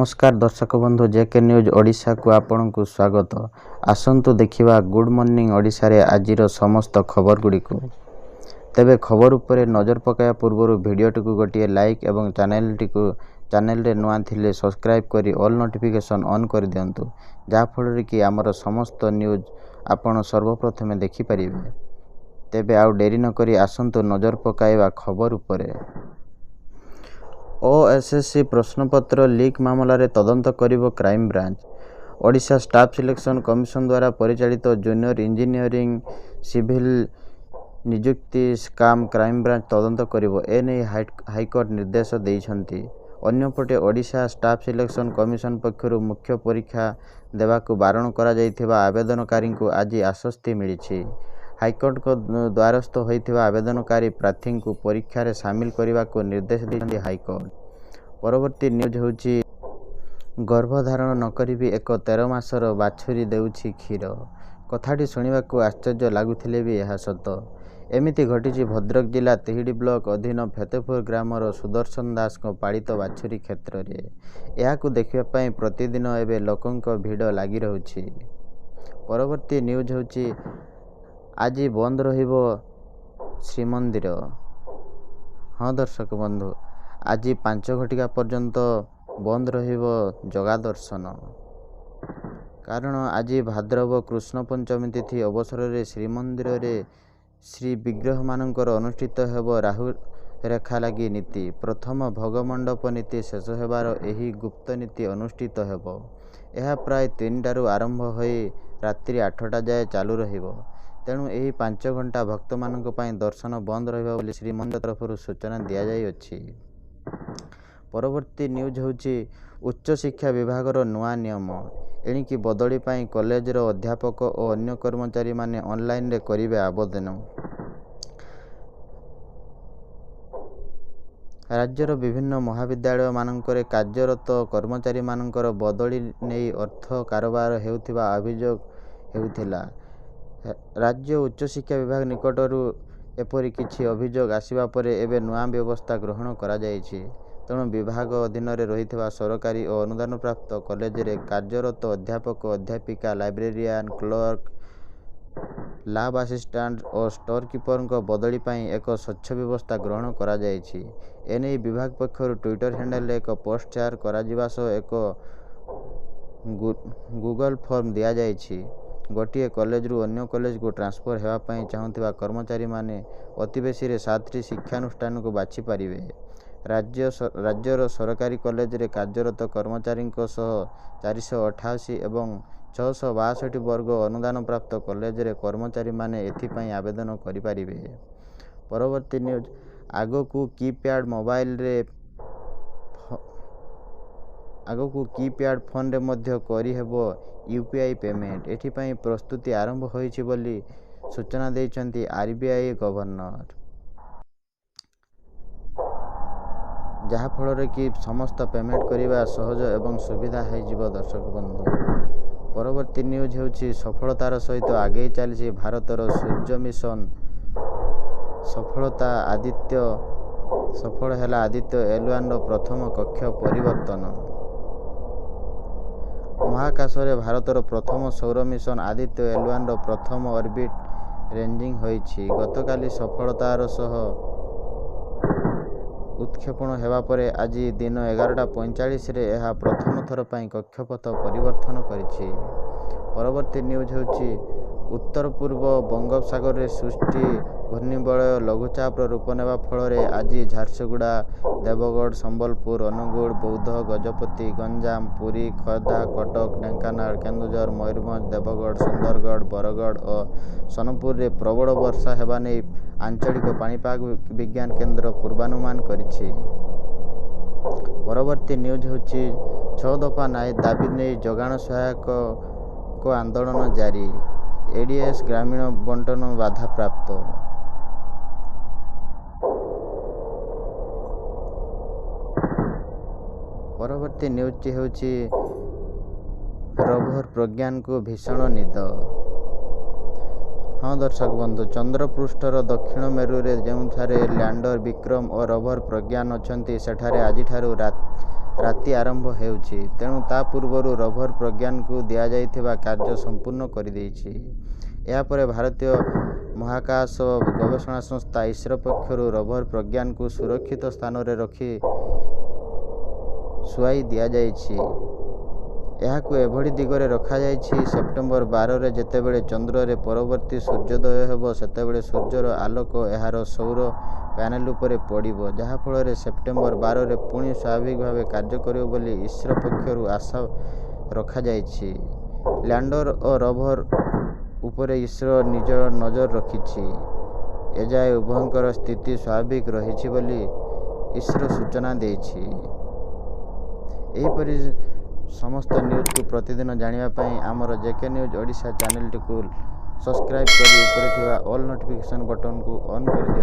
ନମସ୍କାର ଦର୍ଶକ ବନ୍ଧୁ, ଜେକେ ନ୍ୟୁଜ୍ ଓଡ଼ିଶାକୁ ଆପଣଙ୍କୁ ସ୍ୱାଗତ। ଆସନ୍ତୁ ଦେଖିବା ଗୁଡ଼୍ ମର୍ଣ୍ଣିଂ ଓଡ଼ିଶାରେ ଆଜିର ସମସ୍ତ ଖବରଗୁଡ଼ିକୁ। ତେବେ ଖବର ଉପରେ ନଜର ପକାଇବା ପୂର୍ବରୁ ଭିଡ଼ିଓଟିକୁ ଗୋଟିଏ ଲାଇକ୍ ଏବଂ ଚ୍ୟାନେଲରେ ନୂଆ ଥିଲେ ସବସ୍କ୍ରାଇବ୍ କରି ଅଲ୍ ନୋଟିଫିକେସନ୍ ଅନ୍ କରିଦିଅନ୍ତୁ, ଯାହାଫଳରେ କି ଆମର ସମସ୍ତ ନ୍ୟୁଜ୍ ଆପଣ ସର୍ବପ୍ରଥମେ ଦେଖିପାରିବେ। ତେବେ ଆଉ ଡେରି ନକରି ଆସନ୍ତୁ ନଜର ପକାଇବା ଖବର ଉପରେ। ଓଏସ୍ଏସ୍ସି ପ୍ରଶ୍ନପତ୍ର ଲିକ୍ ମାମଲାରେ ତଦନ୍ତ କରିବ crime branch. Odisha staff selection commission ଦ୍ୱାରା ପରିଚାଳିତ ଜୁନିୟର ଇଞ୍ଜିନିୟରିଂ ସିଭିଲ୍ ନିଯୁକ୍ତି ସ୍କାମ୍ କ୍ରାଇମବ୍ରାଞ୍ଚ ତଦନ୍ତ କରିବ। ଏନେଇ ହାଇକୋର୍ଟ ନିର୍ଦ୍ଦେଶ ଦେଇଛନ୍ତି। ଅନ୍ୟପଟେ ଓଡ଼ିଶା ଷ୍ଟାଫ୍ ସିଲେକ୍ସନ୍ କମିଶନ ପକ୍ଷରୁ ମୁଖ୍ୟ ପରୀକ୍ଷା ଦେବାକୁ ବାରଣ କରାଯାଇଥିବା ଆବେଦନକାରୀଙ୍କୁ ଆଜି ଆଶ୍ୱସ୍ତି ମିଳିଛି। ହାଇକୋର୍ଟଙ୍କ ଦ୍ୱାରସ୍ଥ ହୋଇଥିବା ଆବେଦନକାରୀ ପ୍ରାର୍ଥୀଙ୍କୁ ପରୀକ୍ଷାରେ ସାମିଲ କରିବାକୁ ନିର୍ଦ୍ଦେଶ ଦେଇଛନ୍ତି ହାଇକୋର୍ଟ। ପରବର୍ତ୍ତୀ ନ୍ୟୁଜ୍ ହେଉଛି, ଗର୍ଭଧାରଣ ନକରି ବି ଏକ 13 ମାସର ବାଛୁରୀ ଦେଉଛି କ୍ଷୀର। କଥାଟି ଶୁଣିବାକୁ ଆଶ୍ଚର୍ଯ୍ୟ ଲାଗୁଥିଲେ ବି ଏହା ସତ। ଏମିତି ଘଟିଛି ଭଦ୍ରକ ଜିଲ୍ଲା ତିହିଡ଼ି ବ୍ଲକ ଅଧୀନ ଫତେପୁର ଗ୍ରାମର ସୁଦର୍ଶନ ଦାସଙ୍କ ପାଳିତ ବାଛୁରୀ କ୍ଷେତ୍ରରେ। ଏହାକୁ ଦେଖିବା ପାଇଁ ପ୍ରତିଦିନ ଏବେ ଲୋକଙ୍କ ଭିଡ଼ ଲାଗି ରହୁଛି। ପରବର୍ତ୍ତୀ ନ୍ୟୁଜ୍ ହେଉଛି, ଆଜି ବନ୍ଦ ରହିବ ଶ୍ରୀମନ୍ଦିର। ହଁ ଦର୍ଶକ ବନ୍ଧୁ, ଆଜି 5 ଘଟିକା ପର୍ଯ୍ୟନ୍ତ ବନ୍ଦ ରହିବ ଜଗା ଦର୍ଶନ। କାରଣ ଆଜି ଭାଦ୍ରବ କୃଷ୍ଣ ପଞ୍ଚମୀ ତିଥି ଅବସରରେ ଶ୍ରୀମନ୍ଦିରରେ ଶ୍ରୀ ବିଗ୍ରହମାନଙ୍କର ଅନୁଷ୍ଠିତ ହେବ ରାହୁ ରେଖା ଲାଗି ନୀତି। ପ୍ରଥମ ଭୋଗମଣ୍ଡପ ନୀତି ଶେଷ ହେବାର ଏହି ଗୁପ୍ତ ନୀତି ଅନୁଷ୍ଠିତ ହେବ। ଏହା ପ୍ରାୟ 3ଟାରୁ ଆରମ୍ଭ ହୋଇ ରାତ୍ରି 8ଟା ଯାଏ ଚାଲୁ ରହିବ। ତେଣୁ ଏହି 5 ଘଣ୍ଟା ଭକ୍ତମାନଙ୍କ ପାଇଁ ଦର୍ଶନ ବନ୍ଦ ରହିବ ବୋଲି ଶ୍ରୀମନ୍ଦିର ତରଫରୁ ସୂଚନା ଦିଆଯାଇଅଛି। ପରବର୍ତ୍ତୀ ନ୍ୟୁଜ୍ ହେଉଛି, ଉଚ୍ଚଶିକ୍ଷା ବିଭାଗର ନୂଆ ନିୟମ। ଏଣିକି ବଦଳି ପାଇଁ କଲେଜର ଅଧ୍ୟାପକ ଓ ଅନ୍ୟ କର୍ମଚାରୀମାନେ ଅନଲାଇନରେ କରିବେ ଆବେଦନ। ରାଜ୍ୟର ବିଭିନ୍ନ ମହାବିଦ୍ୟାଳୟମାନଙ୍କରେ କାର୍ଯ୍ୟରତ କର୍ମଚାରୀମାନଙ୍କର ବଦଳି ନେଇ ଅର୍ଥ କାରବାର ହେଉଥିବା ଅଭିଯୋଗ ହେଉଥିଲା। ରାଜ୍ୟ ଉଚ୍ଚଶିକ୍ଷା ବିଭାଗ ନିକଟରୁ ଏପରି କିଛି ଅଭିଯୋଗ ଆସିବା ପରେ ଏବେ ନୂଆ ବ୍ୟବସ୍ଥା ଗ୍ରହଣ କରାଯାଇଛି। ତେଣୁ ବିଭାଗ ଅଧୀନରେ ରହିଥିବା ସରକାରୀ ଓ ଅନୁଦାନପ୍ରାପ୍ତ କଲେଜରେ କାର୍ଯ୍ୟରତ ଅଧ୍ୟାପକ, ଅଧ୍ୟାପିକା, ଲାଇବ୍ରେରିଆନ୍, କ୍ଲର୍କ, ଲାବ୍ ଆସିଷ୍ଟାଣ୍ଟ ଓ ଷ୍ଟୋର କିପରଙ୍କ ବଦଳି ପାଇଁ ଏକ ସ୍ୱଚ୍ଛ ବ୍ୟବସ୍ଥା ଗ୍ରହଣ କରାଯାଇଛି। ଏନେଇ ବିଭାଗ ପକ୍ଷରୁ ଟ୍ୱିଟର ହ୍ୟାଣ୍ଡେଲରେ ଏକ ପୋଷ୍ଟ ସେୟାର କରାଯିବା ସହ ଏକ ଗୁଗଲ ଫର୍ମ ଦିଆଯାଇଛି। ଗୋଟିଏ କଲେଜରୁ ଅନ୍ୟ କଲେଜକୁ ଟ୍ରାନ୍ସଫର ହେବା ପାଇଁ ଚାହୁଁଥିବା କର୍ମଚାରୀମାନେ ଅତିବେଶୀରେ 7ଟି ଶିକ୍ଷାନୁଷ୍ଠାନକୁ ବାଛିପାରିବେ। ରାଜ୍ୟର ସରକାରୀ କଲେଜରେ କାର୍ଯ୍ୟରତ କର୍ମଚାରୀଙ୍କ ସହ 488 ଏବଂ 662 ବର୍ଗ ଅନୁଦାନପ୍ରାପ୍ତ କଲେଜରେ କର୍ମଚାରୀମାନେ ଏଥିପାଇଁ ଆବେଦନ କରିପାରିବେ। ପରବର୍ତ୍ତୀ ନ୍ୟୁଜ୍, ଆଗକୁ କିପ୍ୟାଡ୍ ଫୋନରେ ମଧ୍ୟ କରିହେବ ୟୁପିଆଇ ପେମେଣ୍ଟ। ଏଥିପାଇଁ ପ୍ରସ୍ତୁତି ଆରମ୍ଭ ହୋଇଛି ବୋଲି ସୂଚନା ଦେଇଛନ୍ତି ଆରବିଆଇ ଗଭର୍ଣ୍ଣର। ଯାହାଫଳରେ କି ସମସ୍ତ ପେମେଣ୍ଟ କରିବା ସହଜ ଏବଂ ସୁବିଧା ହୋଇଯିବ ଦର୍ଶକ ବନ୍ଧୁ। ପରବର୍ତ୍ତୀ ନ୍ୟୁଜ୍ ହେଉଛି, ସଫଳତାର ସହିତ ଆଗେଇ ଚାଲିଛି ଭାରତର ସୂର୍ଯ୍ୟ ମିଶନ। ସଫଳ ହେଲା ଆଦିତ୍ୟ ଏଲ୍-1ର ପ୍ରଥମ କକ୍ଷ ପରିବର୍ତ୍ତନ। ମହାକାଶରେ ଭାରତର ପ୍ରଥମ ସୌର ମିଶନ ଆଦିତ୍ୟ ଏଲ୍-1ର ପ୍ରଥମ ଅର୍ବିଟ ରେଞ୍ଜିଂ ହୋଇଛି। ଗତକାଲି ସଫଳତାର ସହ ଉତ୍କ୍ଷେପଣ ହେବା ପରେ ଆଜି ଦିନ 11:45ରେ ଏହା ପ୍ରଥମ ଥର ପାଇଁ କକ୍ଷପଥ ପରିବର୍ତ୍ତନ କରିଛି। ପରବର୍ତ୍ତୀ ନ୍ୟୁଜ୍ ହେଉଛି, ଉତ୍ତର ପୂର୍ବ ବଙ୍ଗୋପସାଗରରେ ସୃଷ୍ଟି ଘୂର୍ଣ୍ଣିବଳୟ ଲଘୁଚାପର ରୂପ ନେବା ଫଳରେ ଆଜି ଝାରସୁଗୁଡ଼ା, ଦେବଗଡ଼, ସମ୍ବଲପୁର, ଅନୁଗୁଳ, ବୌଦ୍ଧ, ଗଜପତି, ଗଞ୍ଜାମ, ପୁରୀ, ଖୋର୍ଦ୍ଧା, କଟକ, ଢେଙ୍କାନାଳ, କେନ୍ଦୁଝର, ମୟୂରଭଞ୍ଜ, ଦେବଗଡ଼, ସୁନ୍ଦରଗଡ଼, ବରଗଡ଼ ଓ ସୋନପୁରରେ ପ୍ରବଳ ବର୍ଷା ହେବା ନେଇ ଆଞ୍ଚଳିକ ପାଣିପାଗ ବିଜ୍ଞାନ କେନ୍ଦ୍ର ପୂର୍ବାନୁମାନ କରିଛି। ପରବର୍ତ୍ତୀ ନ୍ୟୁଜ୍ ହେଉଛି, 6 ଦଫା ଦାବି ନେଇ ଯୋଗାଣ ସହାୟକଙ୍କ ଆନ୍ଦୋଳନ ଜାରି। ଏଡିଏସ୍ ଗ୍ରାମୀଣ ବଣ୍ଟନ ବାଧାପ୍ରାପ୍ତ। ପରବର୍ତ୍ତୀ ନ୍ୟୁଜ୍ଟି ହେଉଛି, ରୋଭର ପ୍ରଜ୍ଞାନକୁ ଭୀଷଣ ନିଦ। ହଁ ଦର୍ଶକ ବନ୍ଧୁ, ଚନ୍ଦ୍ରପୃଷ୍ଠର ଦକ୍ଷିଣ ମେରୁରେ ଯେଉଁଠାରେ ଲ୍ୟାଣ୍ଡର ବିକ୍ରମ ଓ ରୋଭର ପ୍ରଜ୍ଞାନ ଅଛନ୍ତି, ସେଠାରେ ଆଜିଠାରୁ ରାତି ଆରମ୍ଭ ହେଉଛି। ତେଣୁ ତା ପୂର୍ବରୁ ରୋଭର ପ୍ରଜ୍ଞାନକୁ ଦିଆଯାଇଥିବା କାର୍ଯ୍ୟ ସମ୍ପୂର୍ଣ୍ଣ କରିଦେଇଛି। ଏହାପରେ ଭାରତୀୟ ମହାକାଶ ଗବେଷଣା ସଂସ୍ଥା ଇସ୍ରୋ ପକ୍ଷରୁ ରୋଭର ପ୍ରଜ୍ଞାନକୁ ସୁରକ୍ଷିତ ସ୍ଥାନରେ ରଖି ଶୁଆଇ ଦିଆଯାଇଛି। ଏହାକୁ ଏଭଳି ଦିଗରେ ରଖାଯାଇଛି, ସେପ୍ଟେମ୍ବର 12ରେ ଯେତେବେଳେ ଚନ୍ଦ୍ରରେ ପରବର୍ତ୍ତୀ ସୂର୍ଯ୍ୟୋଦୟ ହେବ, ସେତେବେଳେ ସୂର୍ଯ୍ୟର ଆଲୋକ ଏହାର ସୌର ପ୍ୟାନେଲ ଉପରେ ପଡ଼ିବ, ଯାହାଫଳରେ ସେପ୍ଟେମ୍ବର 12ରେ ପୁଣି ସ୍ୱାଭାବିକ ଭାବେ କାର୍ଯ୍ୟ କରିବ ବୋଲି ଇସ୍ରୋ ପକ୍ଷରୁ ଆଶା ରଖାଯାଇଛି। ଲ୍ୟାଣ୍ଡର ଓ ରୋଭର ଉପରେ ଇସ୍ରୋ ନିଜ ନଜର ରଖିଛି। ଏଯାଏ ଉଭୟଙ୍କର ସ୍ଥିତି ସ୍ୱାଭାବିକ ରହିଛି ବୋଲି ଇସ୍ରୋ ସୂଚନା ଦେଇଛି। ଏହିପରି ସମସ୍ତ ନ୍ୟୁଜ୍କୁ ପ୍ରତିଦିନ ଜାଣିବା ପାଇଁ ଆମର ଜେକେ ନ୍ୟୁଜ୍ ଓଡ଼ିଶା ଚ୍ୟାନେଲଟିକୁ ସବସ୍କ୍ରାଇବ୍ କରି ଉପରେ ଥିବା ଅଲ୍ ନୋଟିଫିକେସନ୍ ବଟନ୍କୁ ଅନ୍ କରିଦିଅନ୍ତୁ।